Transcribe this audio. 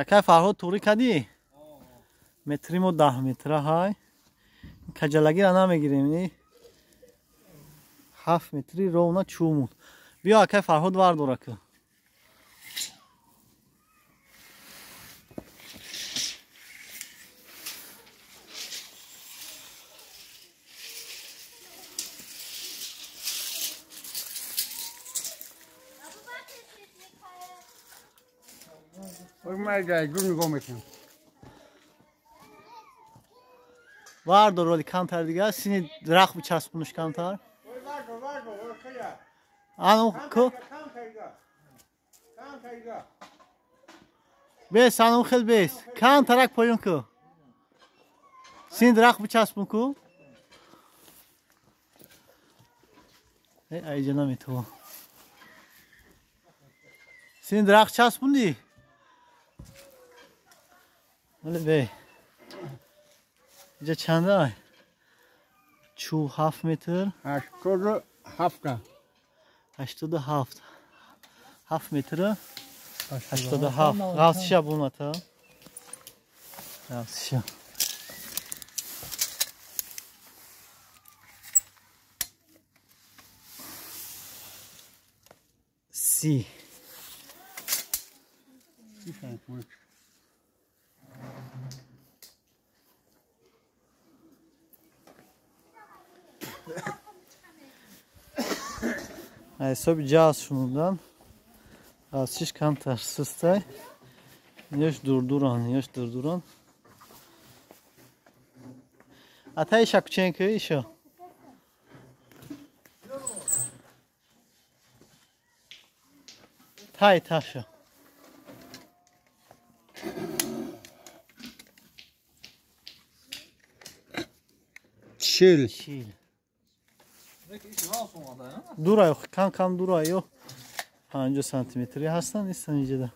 Акай Фарҳод, туғри кадӣ? Метри мо 10 метра ҳай. Каҷалагира намегирем. 7 метри ровна чӯмуд. Биё, акай Фарҳод, вардора ку. Вардор, роли камтар дига, сини дарахт бичаспунуш камтар. Ану ку? Бес, ану хел бес. Камтарак поён ку. Сини дарахт бичаспун ку. Э, айҷа наметавон. Сини дарахт часпунди? Вале бе. Иҷа чанда? Чӯб 7 метр. 87. 87. 7 метр. 87. Ғафсиша булмата. Ғафсиша. 30. Ҳисоби ҷаз шунудан ғафсиш камтар систай. Ёш дурдуран, ёш дурдуран. Ата иша кученки иша. Тай таша. 40. 40. Дурай, кам кам дурай, ё 50 сантиметри ҳастанд, нестанд иҷода.